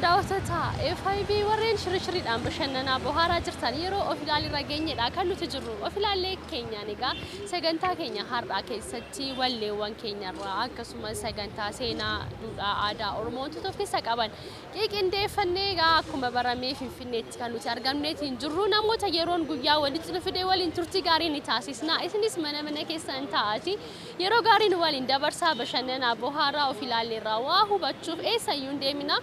Daawwattoota FIB warreen shirishiriidhaan bashannanaa bohaaraa jirtan, yeroo of ilaalirra geenyedha kan nuti jirru. Of ilaallee keenyaan egaa sagantaa keenya har'aa keessatti walleewwan keenyarraa, akkasumas sagantaa seenaa, duudhaa, aadaa Oromoo wantoota of keessaa qaban qindeeffannee, egaa akkuma baramee Finfinneetti kan nuti argamneetiin jirru, namoota yeroon guyyaa walitti nu fidee waliin turtii gaarii ni taasisna. Isinis mana mana keessan taa'atii yeroo gaarii nu waliin dabarsaa, bashannanaa, bohaaraa. Of ilaalleerraa waa hubachuuf eessayyuu hin deemina.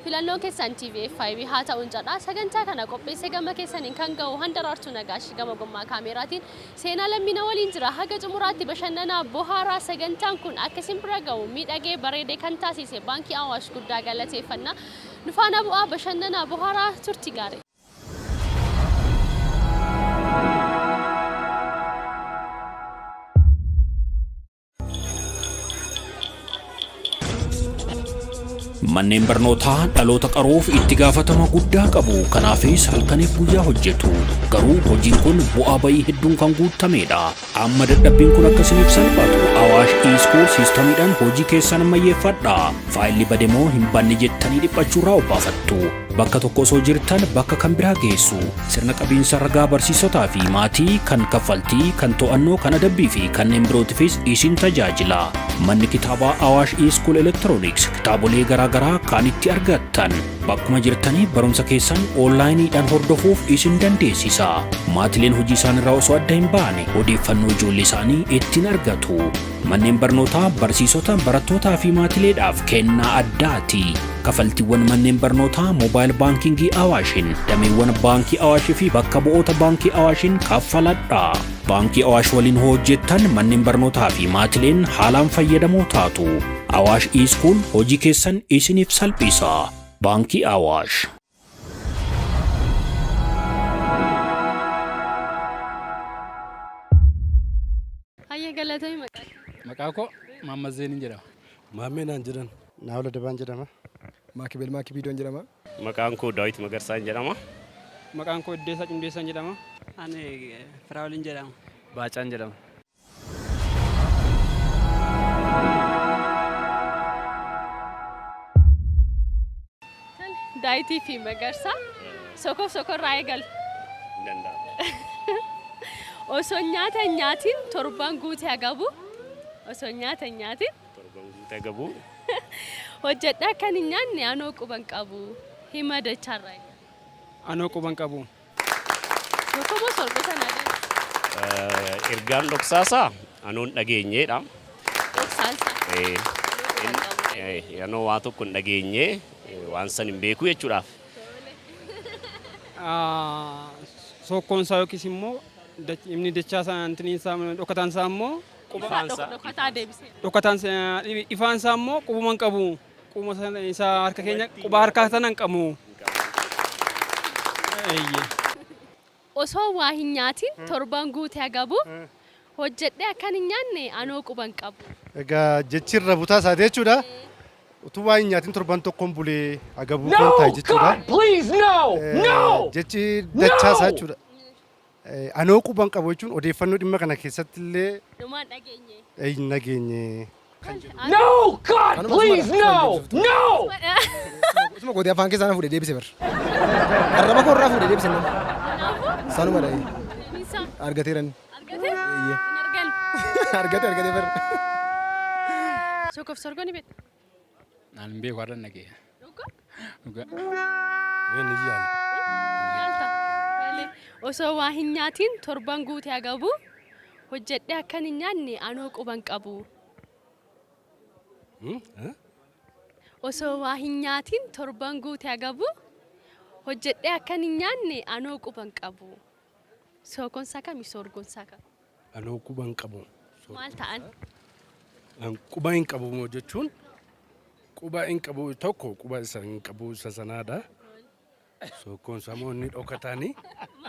Filannoon keessan TV FIB haa ta'uun jedha. Sagantaa kana qopheessee gama keessaniin kan ga'u Handaraartuu Nagaash, gama gommaa kaameeraatiin Seenaa Lammina waliin jira. Haga xumuraatti bashannanaa, bohaaraa. Sagantaan kun akka isin bira ga'u miidhagee bareedee kan taasise Baankii Awaash guddaa galateeffanna. Nu faana bu'aa, bashannanaa, bohaaraa, turtii gaarii. Manneen barnootaa dhaloota qaruuf itti gaafatama guddaa qabu. Kanaafis halkaniif guyyaa hojjetu. Garuu hojiin kun bu'aa bayii hedduun kan guutamedha. Amma dadhabbiin kun akka isiniif salphatu Awaash e-School siistamiidhaan hojii keessan ammayyeeffadha. Faayilli bade moo hin banne jettanii dhiphachuurraa obbaafattu. Bakka tokko osoo jirtan bakka kan biraa geessu. Sirna qabiinsa ragaa barsiisotaa fi maatii, kan kaffaltii, kan to'annoo, kan adabbii fi kanneen birootifis isin tajaajila. Manni kitaabaa Awaash e-School Electronics kitaabolee garaagaraa kan itti argattan. Bakkuma jirtanii barumsa keessan onlaayiniidhaan hordofuuf isin dandeessisa. Maatileen hojii isaanirraa osoo adda hin baane odeeffannoo ijoollee isaanii ittiin argatu. Manneen barnootaa barsiisota, barattootaa fi maatileedhaaf kennaa addaati. Kafaltiiwwan manneen barnootaa mobile baankingii Awaashin, dameewwan Baankii Awaashii fi bakka bu'oota Baankii Awaashin kaffaladha. Baankii Awaash waliin hojjettan manneen barnootaa fi maatileen haalaan fayyadamoo taatu. Awaash e-School hojii keessan isiniif salphisa. Baankii Awaash. Hayyee, galatoomi. Maqaa kee? Maqaa koo Maammas Zeeniin jedhama. Maammee naan jedhan. Naawula Dabaan jedhama. Maakibeel Maakibiidoon jedhama. Maqaan koo Daawit Magarsaan jedhama. Maqaan koo Iddeessaa Cimdeessaan jedhama. Ani Firaa'oliin jedhama. Baacaan jedhama. Daayitii fi Magarsaa, sokoof sokorraa eegalu. Hin danda'amu. Osoo nyaata hin nyaatiin torban guute agabu. Osoo nyaata hin nyaatiin Torban guute agabu. Hojjedhaa kan hin nyaanne anoo quban qabu. Hima dachaarraa eegala. Anoo quban qabu. Tokko moo sorgota naa deebisi. Ergaan dhoksaasaa anoon dhageenyeedha. Dhoksaansaa. Anoo quban qabu. Anoo waa tokko hin dhageenye, waan san hin beeku jechuudhaaf. Sokkoon isaa yookiis immoo inni dachaa isaa intiniin isaa dhokataan isaa immoo quba Ifaan isaa. Dhokataa deebisee. Dhokataan isaa ifaan isaa immoo qubuma hin qabu. Qubuma isaa harka keenya quba harkaa sana hin qabu. Eeyyee. Osoo waa hin nyaatiin torban guute agabu, hojjedhee akkan hin nyaanne anoo quban qabu. Egaa jechi irra butaa isaati jechuudha. Utuu waa hin nyaatin torban tokkoon bulee agabuu koon taa'e jechuudha. Please, no! No! Jechi dachaa isaa jechuudha. Anoo quban qabu jechuun odeeffannoo dhimma kana keessatti illee Dhumaan dhageenye. Hin nageenye. No! God, please, no! No! Isuma gootee afaan keessaa na fuudhee deebise bar. Arraba koo irraa fuudhee deebise nama. Kanaafuu Sanuma dha'ee. deebiinsaa Argateeran. Argate? Eeyyee. Hin argan. Argate, argate bar. Sokoof sorgoo ni beekta? Naan hin beeku, har'a dhagee. Dhugaa? Dhugaa. Ni yaala. Yaalta. Malee. Osoo waa hin nyaatiin torban guute agabu, hojjedhee akkan hin nyaanne anoo quban qabu. Osoo waa hin nyaatiin torban guute agabu, hojjedhee akkan hin nyaanne anoo quban qabu. Sookoonsaa kami, sorgoonsaa kami? Anoo quban qabu. Maal ta'an? An quba hin qabu moo jechuun, quba hin qabu tokko quba isa hin qabu isa sanaadha. Sokkoon samoo inni dhokataanii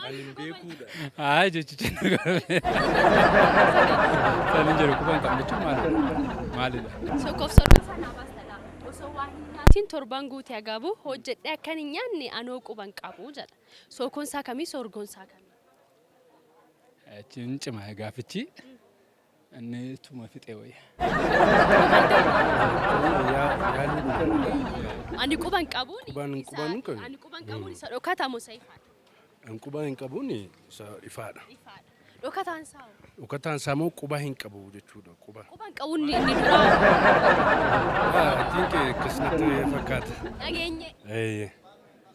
ani hin beekuudha. Haa, jechicha na qabe. San hin jedhu, quba hin qabne jechuun maalidha? Maalidha? Sokoof sorgoonsaa naa baastadha. Osoo waa hin nyaatiin torban guute agabu, hojjedhee akkan hin nyaanne anoo quban qabu jedha. Sookoonsaa kamii, sorgoonsaa kamii? Achiin cima gaaffichi. Inni ittuma fixee wayya. Ani quba hin qabuun Quban quban hin qabu. ani quba hin qabuun isa dhokataa moo isa ifaadha? An quba hin qabuun isa ifaadha. Ifaadha. Dhokataan isaa hoo? Dhokataan isaa immoo quba hin qabu jechuudha. Quba. Quba hin qabuun inni duraa I think akkasumatti fakkaata. Dhageenye. Eeyyee.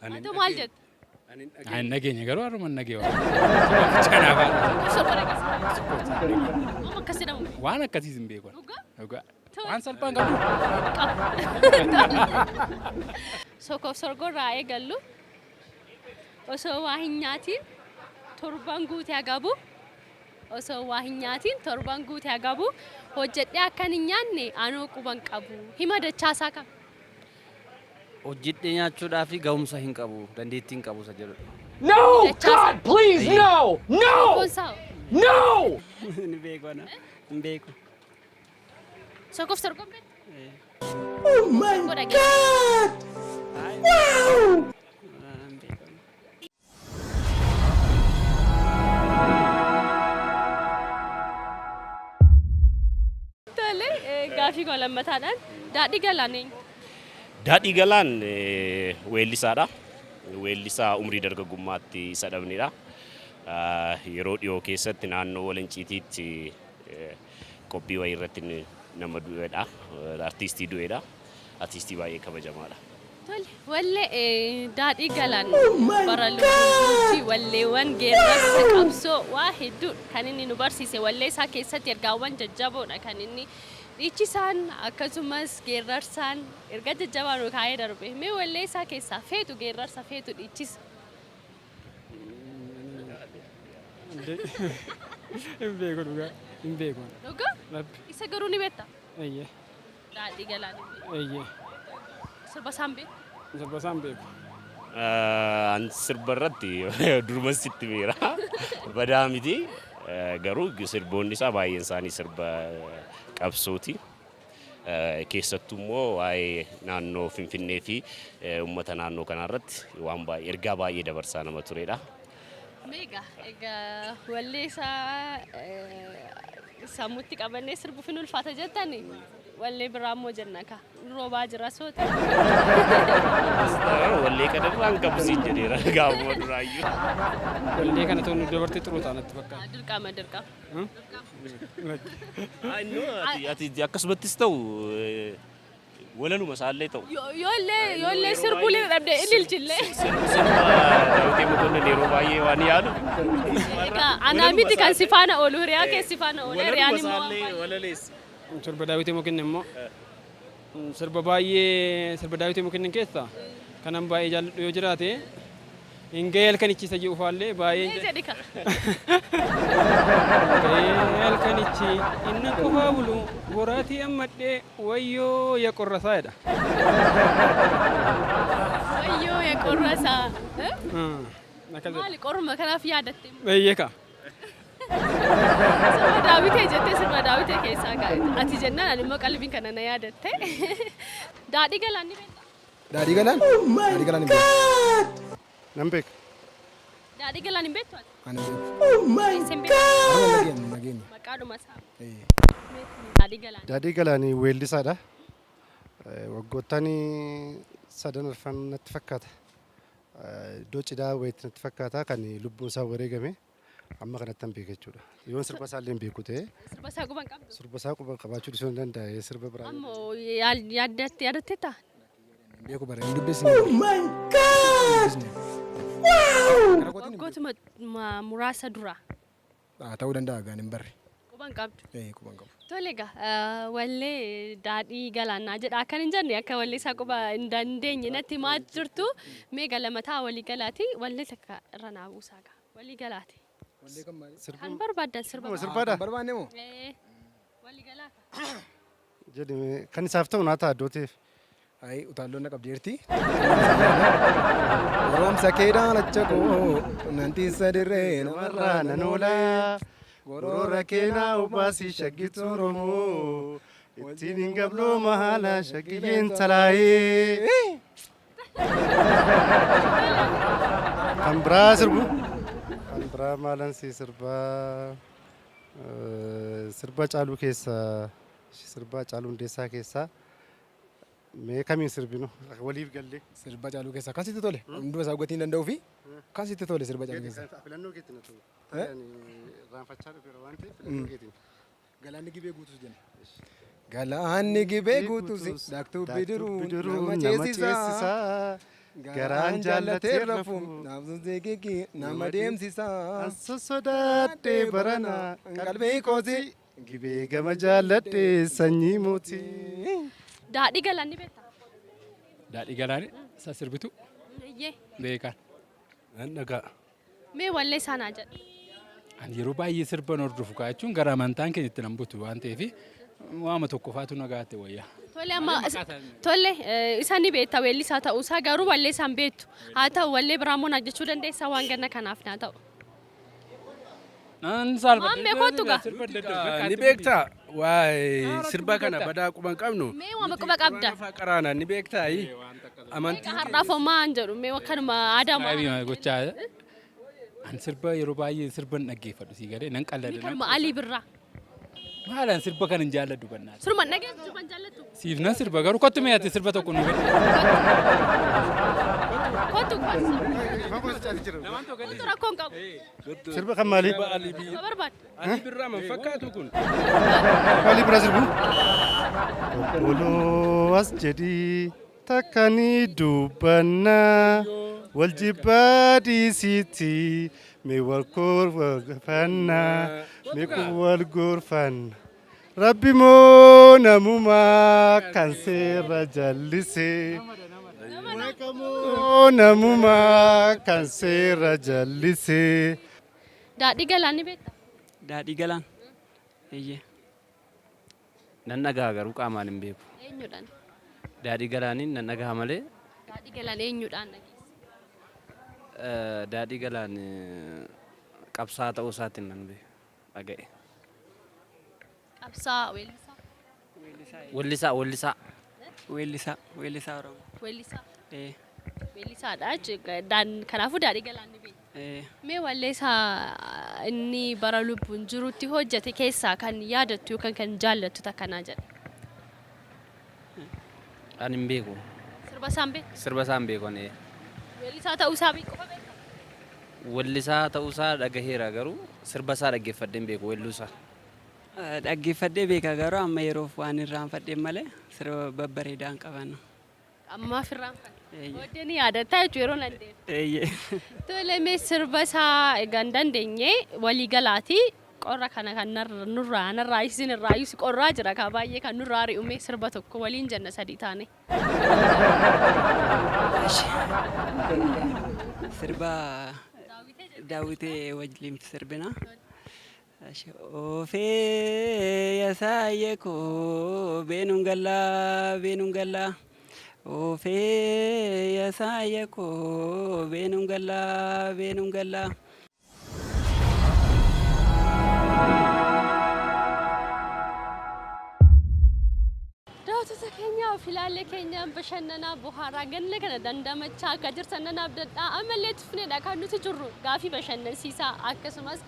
Ani Ati maal jetta? Ani hin Ani hin dhageenye garuu har'uma hin dhagee waan. Kanaaf Sorgoo dhageessa. Amma akkas jedhamu. waan akkasiis hin beeku. Dhugaa? Dhugaa. Waan salphaan qabu. Sokoof sorgorraa eegallu osoo waa hin nyaatiin torban guute agabu osoo waa hin nyaatiin torban guute agabu hojjedhee akkan hin nyaanne anoo quban qabu hima dachaasaa kam. Hojjedhee nyaachuudhaaf ga'umsa hin qabu, dandeettii hin qabu isa jedhudha. No! God, please, no! No! Sokkoonsaa No! Hin beeku ana. Hin beeku. Sokoof sorgoon beektu? Oh my God! Wow! Hin beeku. Tole, gaafii koo lammataadhaan Daadhii Galaan eenyu? Daadhii Galaan weellisaadha. Weellisaa umrii dargaggummaatti isa dhabnedha. Yeroo dhiyoo keessatti naannoo Walanciitiitti qophii wayii irratti nama du'edha. Artiistii du'edha. Artiistii baay'ee kabajamaadha. Tole, wallee Daadhii Galaan bara lubbuutti walleewwan geerarsa qabsoo waa hedduu kan inni nu barsiise wallee isaa keessatti ergaawwan jajjaboodha kan inni dhiichisaan akkasumas geerrarsaan erga jajjabaa nu kaa'ee darbe. Mee wallee isaa keessaa feetu geerrarsa feetu dhiichisa. Hin beeku dhugaa. Hin beeku. Dhugaa? Rabbi. Isa garuu ni beekta? Eeyyee. Daadhii Galaan hin beeku. Eeyyee. Sirba isaan beektu? Sirba isaan beeku. An sirba irratti durumas sitti beera. Badaa miti. Garuu sirboonni isaa baay'een isaanii sirba qabsooti. Keessattuu immoo waa'ee naannoo Finfinnee fi uummata naannoo kanaa irratti waan baay'ee ergaa baay'ee dabarsaa nama turedha. Mee egaa egaa wallee isaa sammuutti qabannee sirbuuf hin ulfaata jettani wallee biraa immoo jenna ka roobaa jira sooti. Wallee kana irraan qabu siin jedheera gaafuma duraayyuu. Wallee kana ta'uun nu dabartee xuruu ta'a natti fakkaata. Dirqama dirqama. Ati akkasumattis ta'u walaluma isaallee ta'u. Yoollee sirbuulee dhabde ililchillee. Sirba Daawitee Mokonnon yeroo baay'ee waan yaalu. Egaa anaa miti kan si faana oolu hiriyaa kee si faana oola hiriyaan immoo waan baay'ee. Walaleessa. Sirba Daawitee Mokonnon immoo sirba baay'ee sirba Daawitee Mokonnon keessaa kanan baay'ee jaalladhu yoo jiraate hin ga'ee halkanichi isa jedhu faallee baay'ee. Mee jedhi ka. Ga'ee halkanichi innan qofaa bulu boraatii ammadhee wayyoo ya qorrasaa jedha. Wayyoo ya qorrasaa. Akkas jedha. Maali qorruma kanaaf yaadatte? Eeyyee ka. Sirba Daawitee jettee sirba Daawitee keessaa ati jennaan ani immoo qalbiin kana na yaadatte. Daadhii Galaan ni beektaa? Daadhii Galaan? Daadhii Galaan hin beeku. Nan beeka. Daadhii Galaan hin beektu ati? Ani hin beeku. Eessa hin beektu? Harma hin dhageenye dhageenye. Maqaadhuma isaa. Eeyyee. Daadhii Galaan. Daadhii Galaanii weellisaadha. Waggoottan sadan arfan natti fakkaata. Iddoo cidhaa wayiitti natti fakkaata kan lubbuun isaa wareegame amma kanatti hin beeka jechuudha. Yoon sirba isaa illee hin beeku ta'e. Sirba isaa quba hin qabdu? Sirba isaa quba qabaachuu dhiisuu hin danda'a sirba biraa. Ammoo yaadatte yaadatteetta? Hin beeku bara hin dubbisne. Oh my God! Wow! Waggootuma muraasa dura. Ta'uu danda'a gaan hin barre. Quba hin qabdu. Ee quba hin qabu. Tole egaa wallee Daadhii Galaanaa jedha akkan hin jenne akka wallee isaa quba hin dandeenye natti himaa jirtu mee galamataa walii galaati wallee takka irra naa buusaa gaa walii galaati. Wallee kan maali? Kan barbaaddan sirba. Sirba sirbaadha. Kan barbaanne moo? Ee walii galaa. Jedhi mee kan isaaf ta'u naa ta'a iddoo ta'eef. Ayi utaalloon na qabdeerti. Goromsa kee daalacha koo nan tiisa dirree namarraa nan oola. Gorora kee naa obbaasi shaggituu Oromoo. Ittiin hin gablooma haala shaggiyyeen talaayee. Kan biraa sirbu. Kan biraa maalan sii sirbaa. Sirba Caaluu keessaa, sirba Caaluu Hundeessaa keessaa mee kamiin sirbinu waliif gallee? Sirba Caaluu keessaa kan sitti tole hunduma isaa gatii hin danda'uu fi kan sitti tole sirba Caaluu keessaa. Filannoo keetiin haa ta'u. Irraanfachaa dhufeera waan ta'eef filannoo keetiin. Galaanni gibee guutus jenna. Galaanni gibee guutus daaktuu bidiruu nama ceesisa. Garaan jaallatee rafu naafsuun nama deemsisa. Sosodaadhee barana qalbii kooti. Gibee gama jaalladhee sanyii mootii. Daadhii Galaan ni beektaa? Daadhii Galaanii isa sirbitu Eeyyee. beekan. Nan dhagaa. Mee wallee isaa naa jedha. Ani yeroo baay'ee sirban hordofu kaa jechuun gara amantaan keenya itti nan butu waan ta'eef waama tokko faatu nagaate wayyaa. Tole, amma tole, isa ni beekta weellisaa ta'uusaa, garuu wallee isaan beektu. Haa ta'u, wallee biraa immoo naa jechuu dandeessaa waan ganna kanaaf naa ta'u. Nan saalfadhe. Maammee, kottu gaa. Ni beektaa waa'ee sirba kana badaa quban qabnu. Mee waama quba qabda. Qaraana ni beektaa amantii. Har'aaf homaa hin jedhu, mee akkanuma aadaa Baay'ee gochaa. An sirba yeroo baay'ee sirba hin dhaggeeffadhu, sii galee nan qallada. Kanuma Alii Birraa. Maalaan sirba kan hin jaalladhu bannaa. Sirba dhageessu, sirba hin jaallattu. Siif nan sirba garuu kottu mee ati sirba tokko nu godhi. Kottu, kottu. Kottu, rakkoon qabu. Sirba kan maalii? Sirba barbaadu. Alii Birraa man fakkaatu kun. Alii Birraa sirbu? Obboloo as jedhii takka ni dubbannaa, wal jibbaa dhiisitti mee wal gorfannaa, mee kun wal gorfanna. Rabbi moo namumaa kan seera jallisee? Moo namumaa kan seera jallisee? Daadhii Galaan ni beektaa? Daadhii Galaan. Eeyyee. Nan dhagaa garuu qaamaan hin beeku. Eenyudhaan? Daadhii Galaaniin nan dhagaa malee. Daadhii Galaan eenyudhaan dhageesse? Daadhii Galaan qabsaa ta'uu isaatiin nan beeka dhaga'e. Qabsaa, weellisaa? Weellisaa, weellisaa. Weellisaa, weellisaa Oromoo. Weellisaa. Ee. Weellisaadha jechuudha. Kanaafuu Daadhii Galaan ni beekta. Ee. Mee walleessaa inni bara lubbuun jirutti hojjete keessaa kan yaadattu yookaan kan jaallattu takkanaa jedhe. Ani hin beeku. Sirba isaan beektu? Sirba isaan beeku ani. Weellisaa ta'uu isaa beeku qofa beekta? Weellisaa ta'uusaa dhagaheera garuu sirba isaa dhaggeeffadhee hin beeku, weelluu isaa. Dhaggeeffadhee beeka garuu amma yeroof waan irraanfadheen malee sirba babbareedaa hin qaban. Ammaaf irraanfadhe. Booddee ni yaadatta jechuudha yeroo nan deemu. Eeyyee. Tole, mee sirba isaa egaa hin dandeenye waliigalaati. Qorra kana kan nurraa narraa isin irraa si qorraa jira kaa baay'ee kan nurraa ari'u, mee sirba tokko waliin jenna sadii taane. Sirba Daawwitee wajjin sirbina. Oofee yasaayyee koo beenuun gallaa, beenuun gallaa. Oofee yasaayyee koo beenuun gallaa, beenuun gallaa. Daawwattoota keenya, of ilaalee keenyaan bashannanaa bohaaraa ganna kana dandamachaa akka jirtan nan abdadhaa. Ammallee tufneedha kan nuti jirru, gaafii bashannansiisaa akkasumas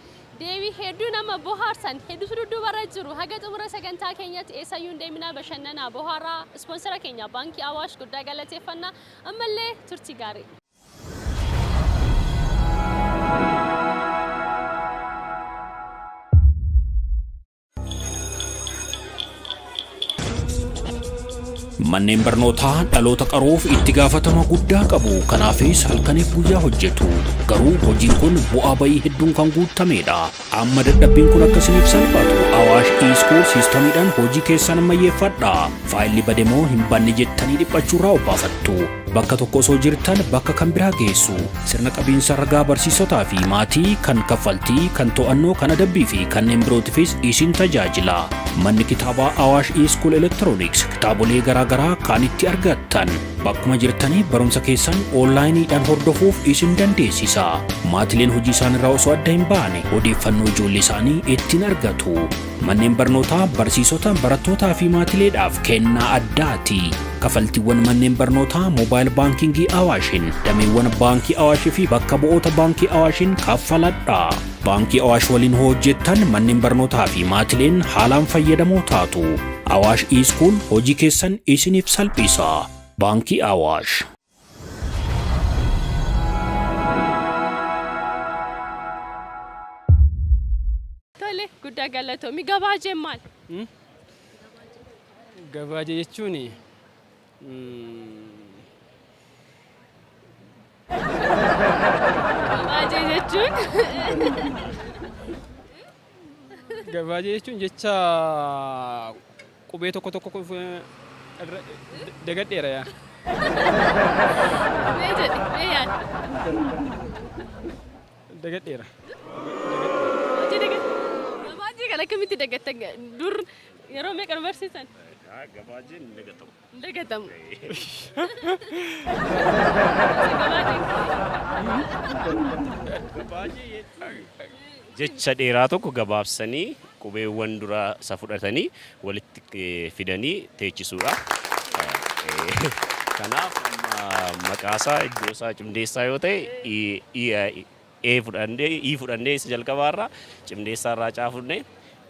deebii hedduu nama bohaarsan hedduutu dudduubarra jiru. Haga xumura sagantaa keenyatti eessayyuu hin deeminaa, bashannanaa bohaaraa. Ispoonsara keenya Baankii Awaash guddaa galateeffannaa. Ammallee turtii gaarii. Manneen barnootaa dhaloota qaruuf itti gaafatama guddaa qabu. Kanaafis halkaniif guyyaa hojjetu. Garuu hojiin kun bu'aa bayii hedduun kan guutamedha. Amma dadhabbiin kun akka isiniif salphatu Awaash e-School siistamiidhaan hojii keessan ammayyeeffadha. Faayilli bade moo hin banne jettanii dhiphachuurraa obbaafattu. Bakka tokko osoo jirtan bakka kan biraa geessu. Sirna qabiinsa ragaa barsiisotaa fi maatii, kan kaffaltii, kan to'annoo, kan adabbii fi kanneen birootiifis isin tajaajila. Manni kitaabaa Awaash e-School Electronics kitaabolee garaagaraa kan itti argattan. Bakkuma jirtanii barumsa keessan onlaayiniidhaan hordofuuf isin dandeessisa. Maatileen hojii isaanirraa osoo adda hin baane odeeffannoo ijoollee isaanii ittiin argatu. Manneen barnootaa barsiisota, barattootaa fi maatileedhaaf kennaa addaati. Kafaltiiwwan manneen barnootaa mobile baankingii Awaashin, dameewwan baankii Awaashii fi bakka bu'oota baankii Awaashin kaffaladha. Baankii Awaash waliin hojjettan manneen barnootaa fi maatileen haalaan fayyadamoo taatu. Awaash e-School hojii keessan isiniif salphisa. Baankii Awaash. Tole, guddaa galatoomi. Gabaajeen maal? Gabaajee jechuun Gabaajee jechuun Gabaajee jechuun jecha qubee tokko tokko irra dagadheera yaa. Mee jedhi, mee yaadi. Dagadheera. Gabaajee dagadhe. Gabaajee kana akkamitti dagattan? Dur yeroo meeqa nu barsiisan? Gabaajeen hin dagatamu. Hin dagatamu. Jecha dheeraa tokko gabaabsanii qubeewwan duraa isa fudhatanii walitti fidanii teechisuudha. Kanaaf amma maqaasaa iddoo isaa cimdeessaa yoo ta'e E fudhannee I fudhannee isa jalqabaarraa cimdeessaarraa C fudhannee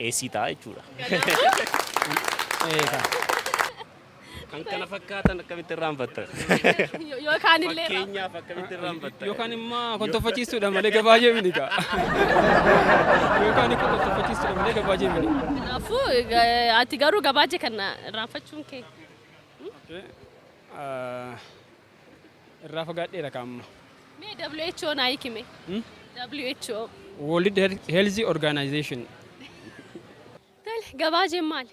AC ta'a jechuudha. Kan kana fakkaatan akkamitti irraanfatta? Yookaan illee Fakkeenyaaf akkamitti irraanfatta? Yookaan immoo kontoffachiistuudha malee gabaajee miti kaa. Yookaan immoo kontoffachiistuudha malee gabaajee miti. Kanaafuu ati garuu gabaajee kana irraanfachuun kee. Irraa fagaadheera kaa amma. Mee WHO naa hiiki mee. WHO. World Health Organization. Tole, gabaajeen maali?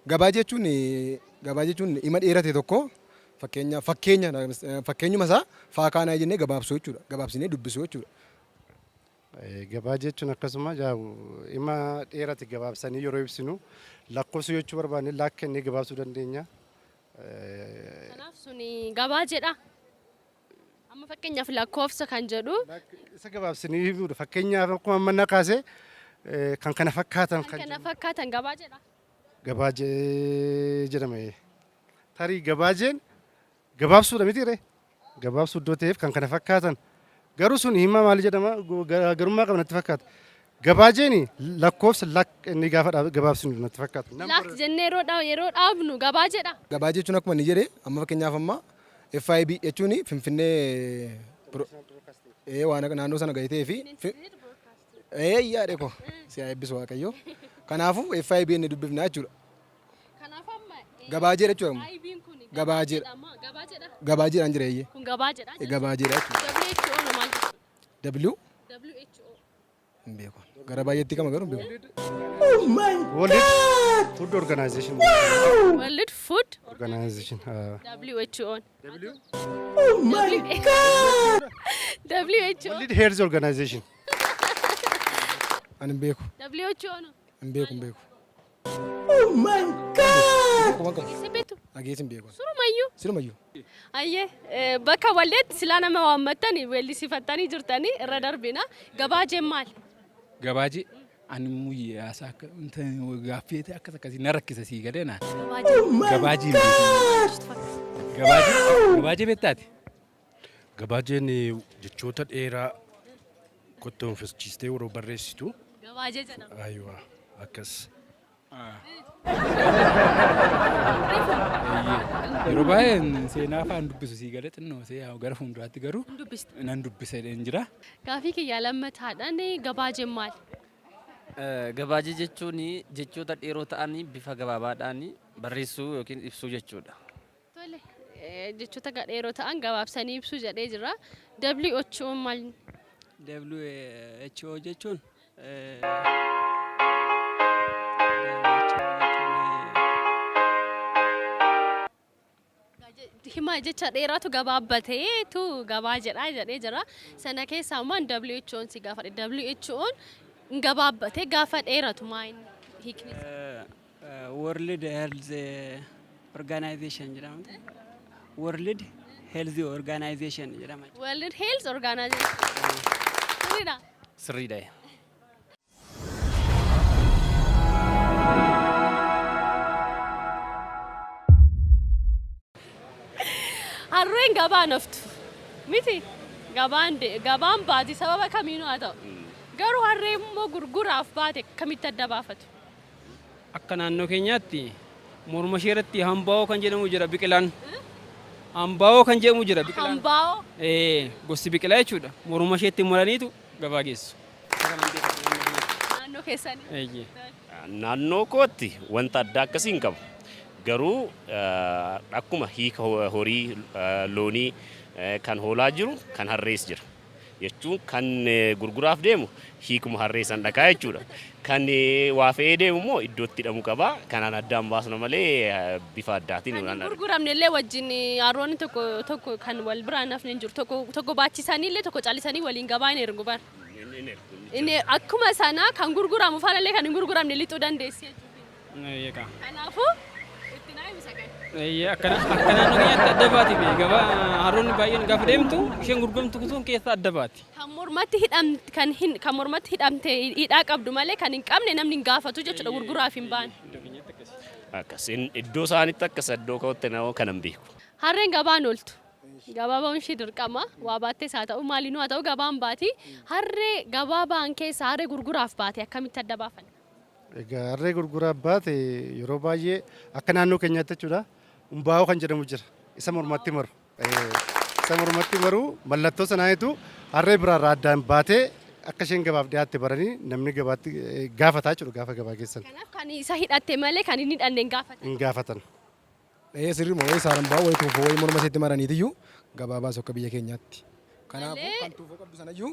Gabaa jechuun gabaa jechuun hima dheerate tokko fakkeenya fakkeenya fakkeenyuma isaa faakaanaa jennee gabaabsuu jechuudha. Gabaabsinee dubbisuu jechuudha. Gabaa jechuun akkasuma hima dheerate gabaabsanii yeroo ibsinu lakkoofsa jechuu barbaanne laakkennee gabaabsuu dandeenya. Kanaaf suni gabaa jedha. Amma fakkeenyaaf lakkoofsa kan jedhu. Isa gabaabsinii himuudha. Fakkeenyaaf akkuma amma na kaase kan kana fakkaatan kan kana fakkaatan gabaa jedha. Gabaajee jedhama. Tarii gabaajeen gabaabsuudha miti ree? Gabaabsuu iddoo ta'eef kan kana fakkaatan. Garuu sun hima maali jedhama garummaa qaba natti fakkaata. Gabaajeen lakkoofsa lak inni gaafa gabaabsinu natti fakkaata. Lak jennee yeroo dhaabnu gabaa jedha. Gabaa jechuun akkuma inni jedhe amma fakkeenyaaf amma FIB jechuun Finfinnee waan naannoo sana gadi ta'ee fi yaade koo si haa eebbisu Waaqayyo. Kanaafuu FIB inni dubbifna jechuudha. Kanaaf amma Gabaajeedha jechuudha. IB'n kun Gabaajeedha. Gabaajeedha. Gabaajeedhaan jira eeyyee. Kun gabaajeedha. Gabaajeedha jechuudha. WHO maal jechuudha? W WHO. Hin beeku. Gara baay'eetti kama garuu hin beeku. Oh my World God! Food Organization. World Food Organization. WHO. Oh my God! WHO. World Health Organization. Ani hin beeku. WHO no. Hin beeku hin beeku. Oh my God! Quban qabu. Dhageessee beektu? Dhageessi hin beeku. Surumayyuu. Sirumayyuu. Ayyee bakka walleetti silaa nama waammattanii weellisifattanii jirtanii irra darbina. Gabaajeen maali? Gabaajee ani muyyee haasaa akka gaaffii akkas akkasii na rakkisa sii galee naa. Gabaajee. Oh my Gabaajee hin beeku. God! Gabaajee gabaajee beektaati? Gabaajeen jechoota dheeraa kottoonfachiistee yeroo barreessitu. Gabaajee jedhama. Aywa akkas. Yeroo baay'ee seenaa afaan dubbisu sii galee xinnoo see gara fuulduraatti garuu Hin dubbista. nan dubbisa jedheen jira. Gaafii kiyya lammataadhaan gabaajeen maali? Gabaajee jechuun jechoota dheeroo ta'anii bifa gabaabaadhaan barreessuu yookiin ibsuu jechuudha. Tole jechoota dheeroo ta'an gabaabsanii ibsuu jedhee jira. WHO maal? WHO jechuun Hima jecha dheeraatu gabaabbateetu gabaa jedha jedhee jira. Sana keessaa immoo WHO'n si gaafadhe. WHO'n gabaabbatee gaafa dheeratu maa inni hiikni isaa? World Health Organization jedhama. World Health Organization jedhama. World Health Organization. Sirriidha. Sirriidha. Harreen gabaan haftu miti gabaan gabaan baati sababa kamiinuu haa ta'u. Garuu harree immoo gurguraaf baate akkamitti adda baafatu? Akka naannoo keenyaatti morma ishee irratti hambaa'oo kan jedhamu jira biqilaan. Hambaa'oo kan jedhamu jira biqilaan. Hambaa'oo. Ee, gosti biqilaa jechuudha. Morma isheetti maraniitu gabaa geessu. Naannoo keessanii. Eeyyee. Naannoo kootti wanta addaa akkasii hin qabu. Garuu akkuma hiika horii loonii kan hoolaa jiru kan harrees jira. Jechuun kan gurguraaf deemu hiikuma harree san dhaqaa jechuudha. Kan waa fe'ee deemu immoo iddootti hidhamu qaba. Kanaan addaan baasna malee bifa addaatiin Kan hin gurguramne illee wajjin harroonni tokko tokko kan wal biraan hafne hin jiru. Tokko tokko baachisanii illee tokko callisanii waliin gabaa hin ergu bara. Inni akkuma sana kan gurguramu faana illee kan hin gurguramne lixuu dandeessi jechuudha. Eeyyee. Kanaafuu itti naa himi sagal. Eeyyee, akka akka naannoo keenyaatti adda baati bee gabaa harroonni baay'een gaafa deemtu isheen gurguramtu sun keessaa adda baati. Kan mormatti hidham kan hin kan mormatti hidhamte hidhaa qabdu malee kan hin qabne namni hin gaafatu jechuudha gurguraaf hin baane. Akkas iddoo isaanitti akkas iddoo kootti nama kanan beeku. Harreen gabaan ooltu. Gabaa ba'uun ishee dirqama. Waa baattees haa ta'u maalinuu haa ta'u gabaan baati. Harree gabaa ba'an keessa harree gurguraaf baate akkamitti adda baafan? Egaa harree gurguraaf baate yeroo baay'ee akka naannoo keenyaatti jechuudha. Umbaa'oo kan jedhamu jira. Isa mormatti maru. Isa mormatti maru mallattoo sanaanitu harree biraarraa addaan baatee akka isheen gabaaf dhiyaatte baranii namni gabaatti gaafataa jechuudha gaafa gabaa geessan. Kanaaf kan isa hidhatte malee kan hin hidhanne hin gaafatan. Hin gaafatan. Ee, sirrii moo wayii saarambaa wayii tuufoo wayii morma isheetti maraniitiyyuu gabaa baasu akka biyya keenyaatti. Kanaafuu kan tuufoo qabdu sanayyuu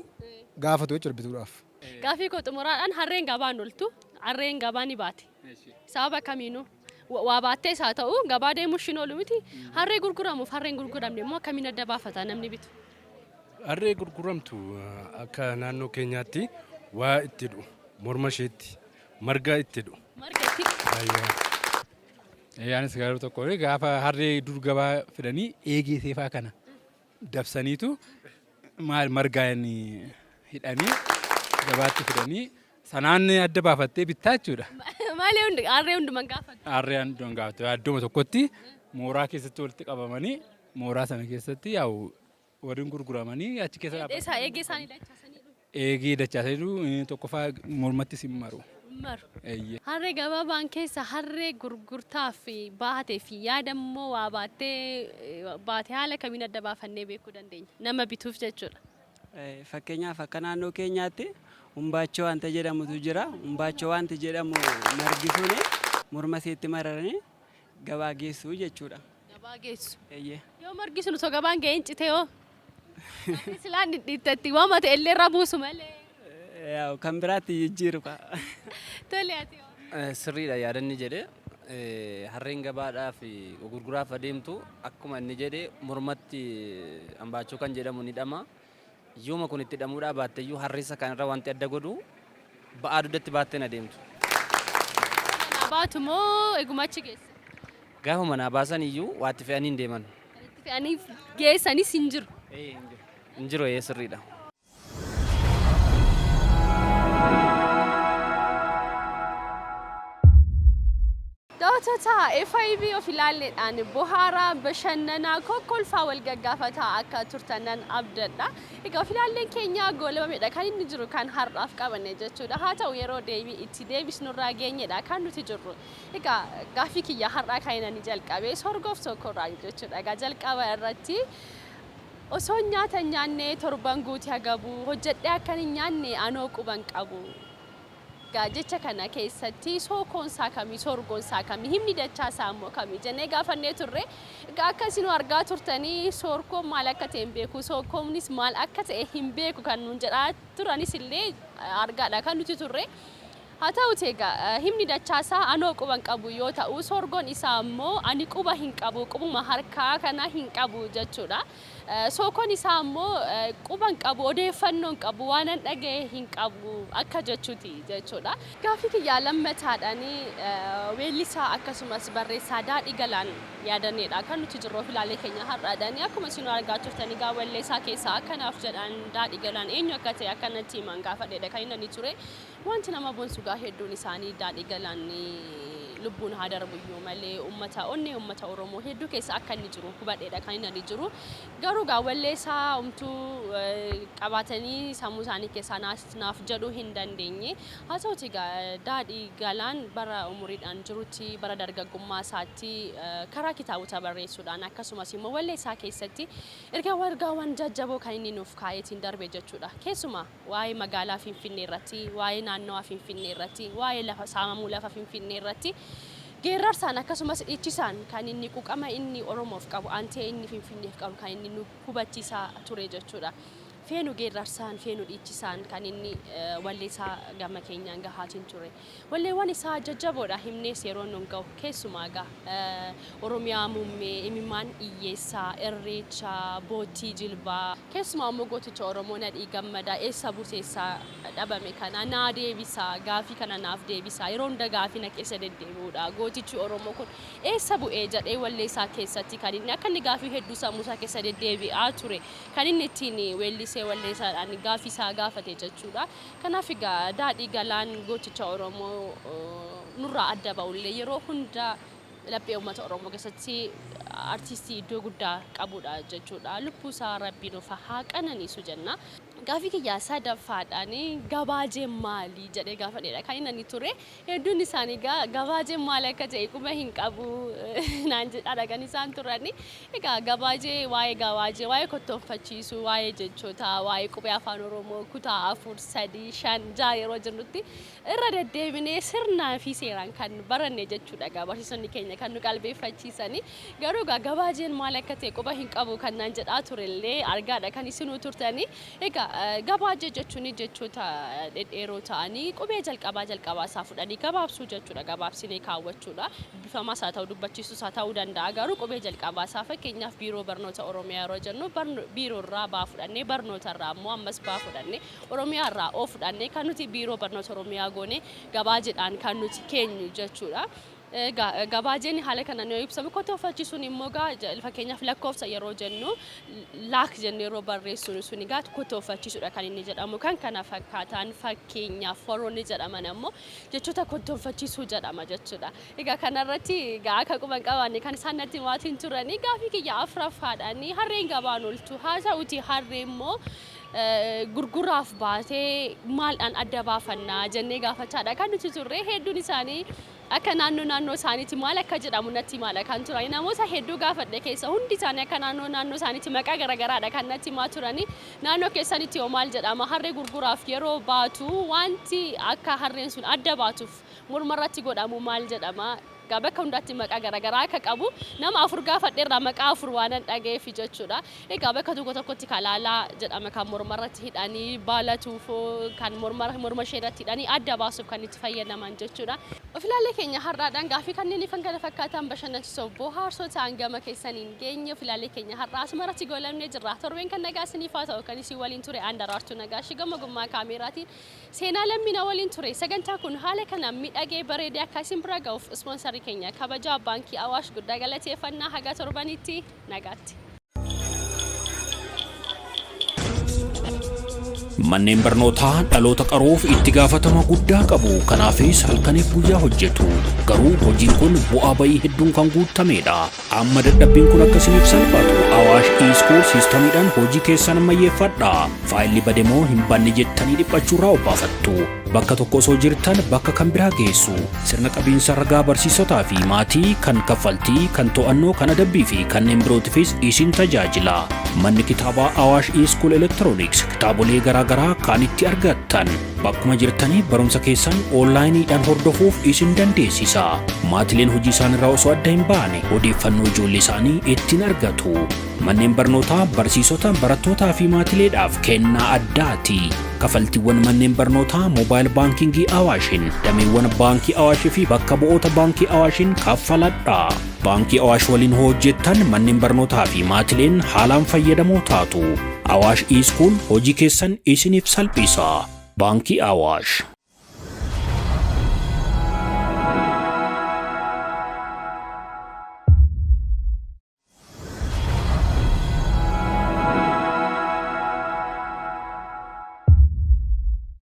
gaafatu jechuudha bituudhaaf. Gaafii koo xumuraadhaan, harreen gabaan ooltu, harreen gabaa ni baate. Sababa kamiinuu waa baattees haa ta'u gabaa deemuu ishiin oolu miti. Harree gurguramuuf harreen gurguramne immoo akkamiin adda baafata namni bitu? Harree gurguramtu akka naannoo keenyaatti waa itti hidhu morma isheetti marga itti hidhu. Marga itti Ayyaa. Anis garuu tokko gaafa harree dur gabaa fidanii eegee seefaa kana dabsaniitu maal margaan hidhanii gabaatti fidanii sanaan adda baafattee bittaa jechuudha. Maali hundi harree hundumaan gaafatu? Harree hundumaan gaafatu iddoo tokkotti mooraa keessatti walitti qabamanii mooraa sana keessatti yaa'u warreen gurguramanii achi keessa dhaabbatu. Eesaa eegee isaanii dachaasanii dhufu. Eegee dachaasanii tokkoffaa mormatti sin maru. Maru. Eeyyee. Harree gabaa ba'an keessa harree gurgurtaaf baatee fi yaada immoo waa baattee baate haala kamiin adda baafannee beekuu dandeenya? Nama bituuf jechuudha. Fakkeenyaaf akka naannoo keenyaatti humbaachoo wanta jedhamutu jira. Humbaachoo wanti jedhamu margi suni morma isheetti mararanii gabaa geessu jechuudha. Gabaa geessu. Eeyyee. Yoo margi sun osoo gabaan ga'een cite hoo? Silaan dhidhiittatti waan ta'e illee irra buusu malee. Yaa'u kan biraatti jijjiiru ka'a. Tole, ati hoo? Sirriidha yaadanni jedhe. Harreen gabaadhaaf gurguraaf adeemtu akkuma inni jedhe mormatti hambaachoo kan jedhamu ni hidhama. Yooma kun itti hidhamuudhaa baatteyyuu harreessa kanarra wanti adda godhu ba'aa dugdatti baatteen adeemtu. Manaa baatu moo eeguma achi geessa? Gaafa manaa baasan iyyuu waatti fe'anii hin deeman. Itti fe'anii geessanis hin jiru. Hin jiru, ee, sirriidha. Daawwattoota FIB of ilaalleedhaan bohaaraa, bashannanaa, kokkolfaa wal gaggaafataa akka turtanan abdadha. Egaa of ilaalleen keenya goolabamedha kan inni jiru kan har'aaf qabanne jechuudha. Haa ta'u yeroo deebii itti deebisnurraa geenyedha kan nuti jirru. Egaa gaaffii kiyya har'aa kan inni jalqabe sorgoof tokkorraa jechuudha. Egaa jalqaba irratti osoo nyaata hin nyaanne torban guutii hagabu, hojjedhee akkan hin nyaanne anoo quban qabu. Egaa jecha kana keessatti sookoon isaa kamii, sorgoon isaa kamii, himni dachaa isaa immoo kamii jennee gaafannee turre. Egaa akka isin argaa turtanii soorkoon maal akka ta'e hin beeku, sookoonis maal akka ta'e hin beeku kan nuun jedhaa turanis illee argaadha kan nuti turre. Haa ta'uti egaa himni dachaa isaa anoo quba hin qabu yoo ta'u, sorgoon isaa immoo ani quba hin qabu, qubuma harkaa kana hin qabu jechuudha. Sookoon isaa immoo quba hin qabu, odeeffannoo hin qabu, waan an dhagaye hin qabu akka jechuuti jechuudha. Gaaffii kiyyaa lammataadhaan weellisaa akkasumas barreessaa Daadhii Galaan yaadanneedha kan nuti jirru of ilaalee keenya har'aadhaan. Akkuma isin argaa turtan egaa walleessaa keessaa akkanaaf jedhaan Daadhii Galaan eenyu akka ta'e akka natti himan gaafadheedha kan inni ture. Wanti nama boonsu gaa hedduun isaanii Daadhii Galaan Lubbuun haa darbuyyuu malee uummata onnee uummata Oromoo hedduu keessa akka inni jiru hubadheedha kan inni ani jiru. Garuu gaa wallee isaa homtuu qabaatanii sammuu isaanii keessaa naaf jedhuu hin dandeenye. Haa ta'uti egaa Daadhii Galaan bara umuriidhaan jirutti bara dargaggummaa isaatti karaa kitaabota barreessuudhaan akkasumas immoo wallee isaa keessatti ergaawwan ergaawwan jajjaboo kan inni nuuf kaa'eetiin darbe jechuudha. Keessumaa waa'ee magaalaa Finfinnee irratti, waa'ee naannawaa Finfinnee irratti, waa'ee lafa saamamuu lafa Finfinnee irratti geerrarsaan akkasumas dhichisaan kan inni quqama inni Oromoof qabu, aantee inni Finfinneef qabu kan inni nu hubachiisaa ture jechuudha. Feenu geerrarsaan, feenu dhiichisaan kan inni walleesaa gama keenyaan gahaatiin ture. Walleewwan isaa jajjaboodha himnees yeroo nun gahu. Keessumaa egaa Oromiyaa muummee, imimmaan hiyyeessaa, Irreecha, Boottii jilbaa, keessumaa immoo gooticha Oromoo Nadhii Gammadaa eessa buteessaa dhabame kana naa deebisaa, gaafii kana naaf deebisaa, yeroo hunda gaafii na keessa deddeebi'uudha. Gootichi Oromoo kun eessa bu'ee jedhee wallee isaa keessatti kan inni akka inni gaafii hedduu sammuu isaa keessa deddeebi'aa ture kan inni ittiin weellisee wallee isaadhaan gaafii isaa gaafate jechuudha. Kanaaf egaa Daadhii Galaan gooticha Oromoo nurraa adda ba'ullee yeroo hunda laphee uummata Oromoo keessatti artiistii iddoo guddaa qabudha jechuudha. Lubbuu isaa Rabbi nuuf haa qananiisu jenna. Gaafii kiyya sadaffaadhaan gabaajeen maali jedhee gaafadheedha kan inni ani ture. Hedduun isaanii egaa gabaajeen maal akka ta'e quba hin qabu naan jedhaadha kan isaan turani. Egaa gabaajee waa'ee gabaajee waa'ee kottoonfachiisuu waa'ee jechootaa waa'ee qubee afaan Oromoo kutaa 4, 3, 5, 6 yeroo jennutti irra deddeebinee sirnaa fi seeraan kan baranne jechuudha egaa barsiisonni keenya kan nu qalbeeffachiisani. Garuu egaa gabaajeen maal akka ta'e quba hin qabu kan naan jedhaa turellee argaadha kan isinuu turtani. Egaa gabaajee jechuun jechoota dhedheeroo ta'anii qubee jalqabaa jalqabaa isaa fudhanii gabaabsuu jechuudha. Gabaabsinee kaawwachuudha. Dubbifamaas haa ta'u dubbachiisuus haa ta'uu danda'a. Garuu qubee jalqabaa isaa fakkeenyaaf Biiroo Barnoota Oromiyaa yeroo jennu biiroo irraa baa fudhannee barnoota irraa immoo ammas baa fudhannee Oromiyaa irraa O fudhannee kan nuti Biiroo Barnoota Oromiyaa goone gabaajeedhaan kan nuti keenyu jechuudha. Egaa gabaajeen haala kanaan yoo ibsamu kottoonfachiisuun immoo egaa fakkeenyaaf lakkoofsa yeroo jennu laak jennee yeroo barreessinu sun egaa kottoonfachiisuudha kan inni jedhamu. Kan kana fakkaataan fakkeenyaaf warroonni jedhaman ammoo jechoota kottoonfachiisuu jedhama jechuudha. Egaa kanarratti egaa akka quba hin qabaanne kan isaan natti himaatiin turanii gaafii kiyya afuraffaadhaan harreen gabaan ooltu haa ta'uti harree immoo gurguraaf baatee maaldhaan adda baafannaa jennee gaafachaadha kan nuti turre hedduun isaanii akka naannoo naannoo isaaniitti maal akka jedhamu natti himaadha kan turani. Namoota hedduu gaafadhe keessa hundi isaanii akka naannoo naannoo isaaniitti maqaa garagaraadha kan natti himaa turani. Naannoo keessanitti hoo maal jedhama? Harree gurguraaf yeroo baatu wanti akka harreen sun adda baatuuf morma irratti godhamu maal jedhama? Egaa bakka hundaatti maqaa garagaraa akka qabu nama 4 gaafadhe irraa maqaa 4 waanan dhaga'eefi jechuudha. Egaa bakka tokko tokkotti kalaalaa jedhama kan morma irratti hidhanii baala tuufoo kan morma morma ishee irratti hidhanii adda baasuuf kan itti fayyadaman jechuudha. Ofilaalee keenya har'aadhaan gaaffii kanneenii fi kan kana fakkaatan bashannansiisoo fi boohaarsoo ta'an gama keessaniin geenye ofilaalee keenya har'aa asuma irratti goolabnee jirra. Torbeen kan nagaa isiniif haa ta'u kan isin waliin ture aan Daraartuu Nagaashii gama ogummaa kaameeraatiin Seenaa Lammii na waliin ture. Sagantaa kun haala kanaan miidhagee bareedee akka isin bira ga'uuf ispoonsarii keenya kabajaa Baankii Awaash guddaa galateeffanna. Haga torbaniitti nagaatti. Manneen barnootaa dhaloota qaruuf itti gaafatama guddaa qabu. Kanaafis halkaniif guyyaa hojjetu. Garuu hojiin kun bu'aa ba'ii hedduun kan guutamedha. Amma dadhabbiin kun akka isiniif salphatu Awaash e-school siistamiidhaan hojii keessan ammayyeeffadha. Faayilli bade moo hin banne jettanii dhiphachuurraa obbaafattu. Bakka tokko osoo jirtan bakka kan biraa geessu. Sirna qabiinsa ragaa barsiisotaa fi maatii kan kaffaltii, kan to'annoo, kan adabbii fi kanneen birootifis isin tajaajila. Manni kitaabaa Awaash e-school electronics kitaabolee garaa garaa kan itti argattan. Bakkuma jirtanii barumsa keessan onlaayiniidhaan hordofuuf isin dandeessisa. Maatileen hojii isaanirraa osoo adda hin baane odeeffannoo ijoollee isaanii ittiin argatu. Manneen barnootaa barsiisota, barattootaa fi maatileedhaaf kennaa addaati. Kafaltiiwwan manneen barnootaa moobaayil baankingii Awaashin, dameewwan baankii Awaashii fi bakka bu'oota baankii Awaashin kaffaladha. Baankii Awaash waliin hojjettan manneen barnootaa fi maatileen haalaan fayyadamoo taatu. Awaash e-school hojii keessan isiniif salphisa. Baankii Awaash.